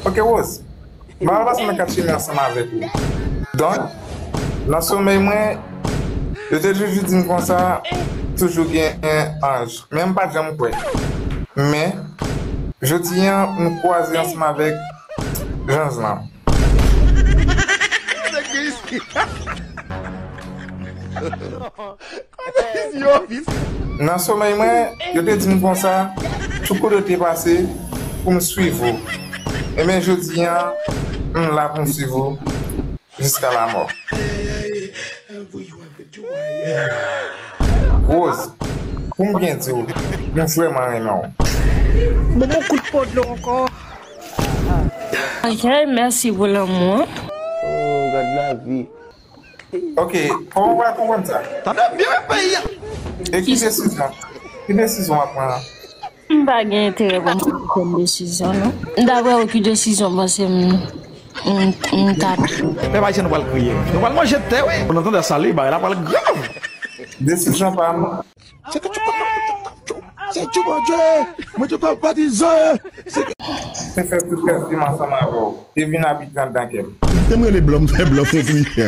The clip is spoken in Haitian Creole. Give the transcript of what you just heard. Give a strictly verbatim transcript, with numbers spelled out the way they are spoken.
Ok, Rose. M pa pral pase nan kat chemen ansanm avèk ou. Donk, nan somèy mwen, yo te toujou di m konsa, toujou gen yon anj. Men m pa t janm kwè. Men, jodi a, m kwaze ansanm avèk zanj lan. Nan somèy mwen, yo te di m konsa, tout kote w te pase, pou m swiv ou. Ebyen, jodi a, m la pou m swiv ou jiska lamò. Rose, pou m byen di w, m vrèman renmen w. Bon, bon kout po dlo ankò. Ok, mèsi pou lanmou an. Oh, gad lavi. Ok, kòman w pral konprann sa? Tande byen, peyi a. E ki desizyon? Ki desizyon w ap pran? M pa gen enterè pou m pran desizyon, non. Daprè ou, ki desizyon w panse m, m, m ta pran? Pèp ayisyen, nou pral kriye. Nou pral manje tè, wi. Ou tande sa, li, bagay la pral grav. Desizyon pa m. Se ke tu peux, c'est du bon Dieu. Mwen te pa patizan. Se ke te fè tout rès di m ansanm avè w. Te vin abite anndan kè m. Te m rele blan, m fè blan fon priyè.